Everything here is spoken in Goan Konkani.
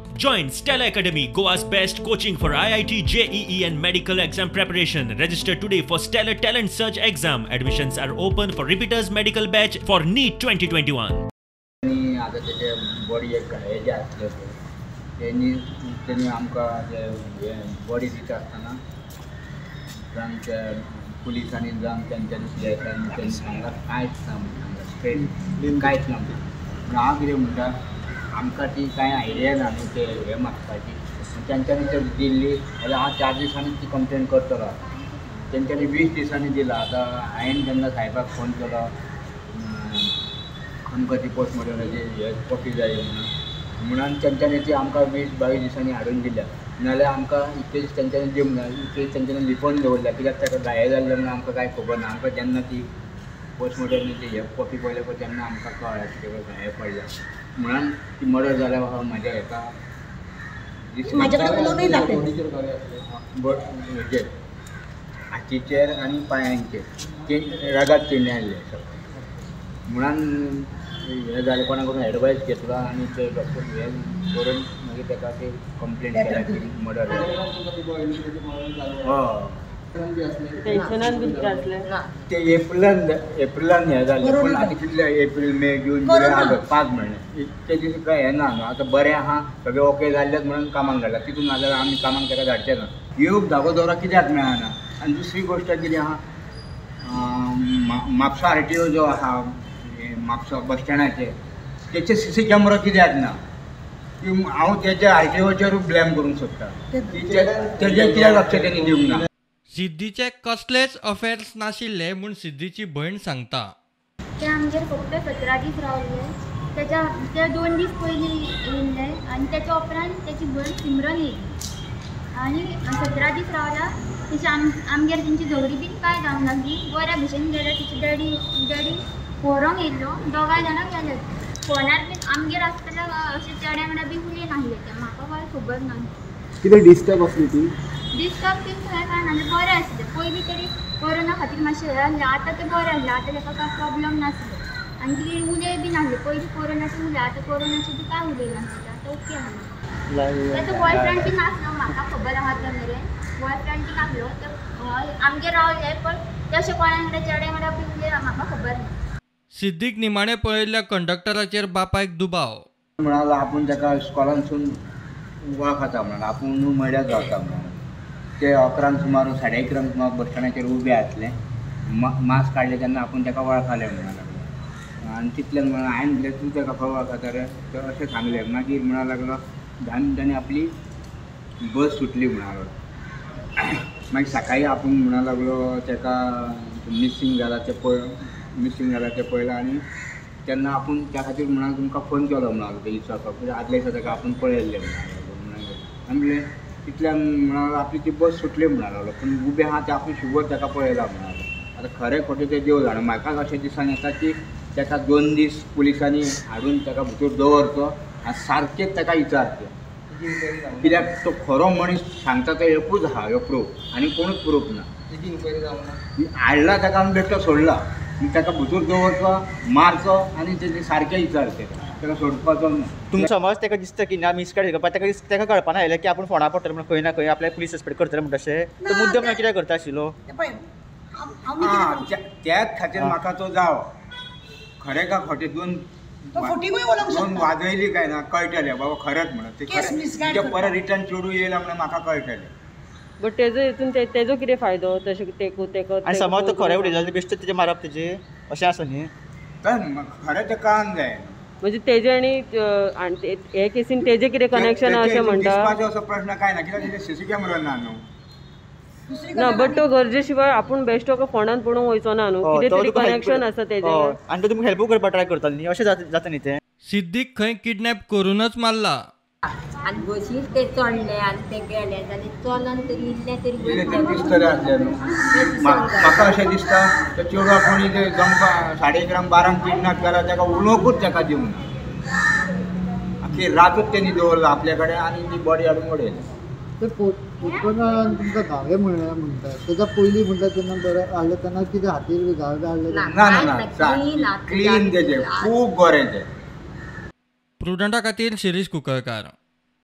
Join Stella Academy, Goa's best coaching for IIT, JEE and medical exam preparation. Register today for Stellar Talent Search exam. Admissions are open for repeaters medical batch for NEET 2021. आनी आतां तेजे बॉडयेक घाये जे आसले पळय तेणी तेणी आमकां जे हे बॉडी दिता आसतना जावन त्या पुलिसांनी जावन तेंच्यांनी सिआयसांनी तेणी सांगलां कांयच ना म्हणून सांगलां स्ट्रेट कांयच ना म्हणून. पूण हांव कितें म्हणटा, आमकां ती कांय आयडिया ना न्हू ते हे मागपाची. तेंच्यांनी जर दिल्ली जाल्यार हांव 4 दिसांनी ती कंप्लेन करतलो. तेंच्यांनी 20 दिसांनी दिला. आतां हांवें जेन्ना सायबाक फोन केलो आमकां ती पोस्टमॉर्टमाची हे कॉपी जाय म्हणून, म्हणून तेंच्यांनी ती आमकां 20-22 दिसांनी हाडून दिल्या. नाजाल्यार आमकां इतले दीस तेंच्यांनी दिवंक ना, इतले दीस तेंच्यांनी लिपोवन दवरल्या. कित्याक ताका घाये जाल्ले म्हणून आमकां कांय खबर ना. आमकां जेन्ना ती पोस्टमॉर्टमाची हे कॉपी पळयल्या पळय तेन्ना आमकां कळ्ळें की ताका घाये पडल्या म्हणून ती मर्डर जाल्या. बाबा म्हाज्या हेका हेजेर हातीचेर आनी पांयांचेर ते रगात तेणी आयले सगळें म्हणून हें जालें. कोणा कडून एडवायस घेतला आनी ते डॉक्टर हे करून मागीर ताका ते कंप्लेन केल्या की मर्डर जालें. हय, ते एप्रिलान एप्रिलान हें जालें. पूण आतां कितले एप्रील, मे, जून, जुलय, ऑगस्ट, 5 म्हयने ते दीस कांय हें ना न्हू. आतां बरें आहा सगळें ओके जाल्लेच म्हणून कामाक धाडला. तितून नाजाल्यार आमी कामाक ताका धाडचे ना. येवंक धागो दवरा कित्याक मेळना. आनी दुसरी गोश्ट कितें आहा, म्हापसा आरटीओ जो आहा म्हापसा बस स्टँडाचेर तेचे सीसी कॅमेरा कित्याक ना. हांव तेच्या आरटीओचेरूय ब्लेम करूंक सोदता. तेजेर कित्याक लक्ष तेणी दिवंक ना. सिद्धीचे कसलेच अफेर्स नाशिल्ले म्हूण सिद्धीची भयण सांगता. ते आमगेर फक्त 17 दीस रावले. तेच्या ते 2 दीस पयलीं येयल्ले आनी तेच्या उपरांत तेची भयण सिमरन येयली आनी 17 दीस रावला. तशें आमगेर तेंची झगडी बीन कांय जावंक नासली. बऱ्या भशेन गेले. तिची डॅडी डॅडी व्हरोंक येयल्लो. दोगांय जाणां गेले. फोनार बीन आमगेर आसतना अशें चेड्या वांगडा बी उलय नासले ते. म्हाका कांय खबर ना. कितें डिस्टर्ब आसली ती? डिस्टर्ब बीन खंय कांय नासलें. बरें आसलें. पयलीं तरी कोरोना खातीर मातशें हें आसलें. आतां तें बरें आसलें. आतां ताका कांय प्रॉब्लम नासलो आनी ती उलय बी नासली. पयलीं कोरोनाची उलय, आतां कोरोनाची बी कांय उलय नासली. आतां ओके आसलें. ताचो बॉयफ्रेंड बी नासलो म्हाका खबर आहा तो मेरेन. बॉयफ्रेंड बी नासलो. ते आमगेर रावले पण तशें कोणा वांगडा चेड्या वांगडा बी उलय म्हाका खबर ना. सिद्धीक निमाणें पळयल्ल्या कंडक्टराचेर बापायक दुबाव. म्हणालो आपूण ताका इस्कॉलानसून वळखता म्हणून, आपूण मड्यात रावता म्हणून. ते 11 सुमार 11:30 सुमार बस स्टँडाचेर उबे आसले. मास्क काडले तेन्ना आपूण ताका वळखले म्हणून लागलो. आनी तितल्यान म्हणून हांवें म्हणलें तूं ताका खंय वळखता रे, तर अशें सांगलें. मागीर म्हणूंक लागलो 10 मिनटांनी आपली बस सुटली म्हणून. मागीर सकाळीं आपूण म्हणूंक लागलो ताका मिसींग जाला तें पळय, मिसींग जाला तें पळयलां आनी तेन्ना आपूण त्या खातीर म्हणून तुमकां फोन केलो म्हणून ते विचारपाक. कित्याक आदल्या दिसा ताका आपूण पळयल्लें म्हणून. आनी म्हणलें तितल्यान म्हणून आपली ती बस सुटली म्हणून लागलो. पूण उबें आहा तें आपूण शुवर ताका पळयला म्हणून लागलो. आतां खरें खोटें तें देव जाणा. म्हाका अशें दिसान येता की ताका 2 दीस पुलिसांनी हाडून ताका भितर दवरचो आनी सारकेंच ताका विचारचें. कित्याक तो खरो मनीस सांगता तो एकूच आहा ह्यो प्रूफ आनी कोणूच प्रूफ ना. हाडला ताका आमी बेश्टो सोडला. ताका भितर दवरचो, मारचो आनी तेजे सारकें विचारचें, ताका सोडपाचो ना. तुमकां समज ताका दिसता की ना मिसगायड करपाक ताका ताका कळपाना आयलें की आपूण फोंडा पडटलो म्हणून खंय ना खंय आपल्याक पुलीस सस्पेक्ट करतले म्हणटा तशें तो मुद्दम कित्याक करता आशिल्लो. त्याच खातीर म्हाका तो जावो खरें का खोटें 2 वाजयली काय ना कळटलें बाबा खरेंच म्हणून. ते परत रिटर्न चेडूं येयला म्हणून म्हाका कळटलें. बट तेजो हितून तेजो कितें फायदो तशें ते आनी समज तो खरें उलयता जाल्यार बेश्टें तेजें मारप तेजें अशें आसा न्ही. खरें तें कळूंक जाय. म्हणजे तेजे आनी हे केसीन तेजें कितें कनेक्शन आसा अशें म्हणटा. दिसपाचो असो प्रश्न कांय ना कित्याक तेजे सीसी कॅमेरा ना न्हू. ना बट तो गरजे शिवाय आपूण बेश्टो फोंडान पडूंक वयचो ना न्हू. कितें तरी कनेक्शन आसा तेजें आनी तो तुमकां हेल्पूय करपाक ट्राय करतालो न्ही. अशें जाता न्ही तें. सिद्धीक खंय किडनॅप करूनच मारला. आनी बसीर ते चडले आनी ते गेले जाल्यार चलोन तरी इल्लें तरी दिसतलें आसलें न्हू. म्हाका अशें दिसता त्या चेडवाक कोणी ते दनपार 11:30 12 किडनॅप केला ताका उलोवंकूच ताका दिवंक ना. आख्खी रातूच तेणी दवरला आपल्या कडेन आनी ती बॉडी हाडून उडयली. ते पोटपनान तुमकां घावे म्हणले म्हणटा तेच्या पयलीं म्हणटा तेन्ना बरें हाडलें तेन्ना कितें हातीर बी घावे हाडले? ना ना, क्लीन तेजें खूब बरें तें. प्रुडंटा खातीर शिरीष कुंकळकार.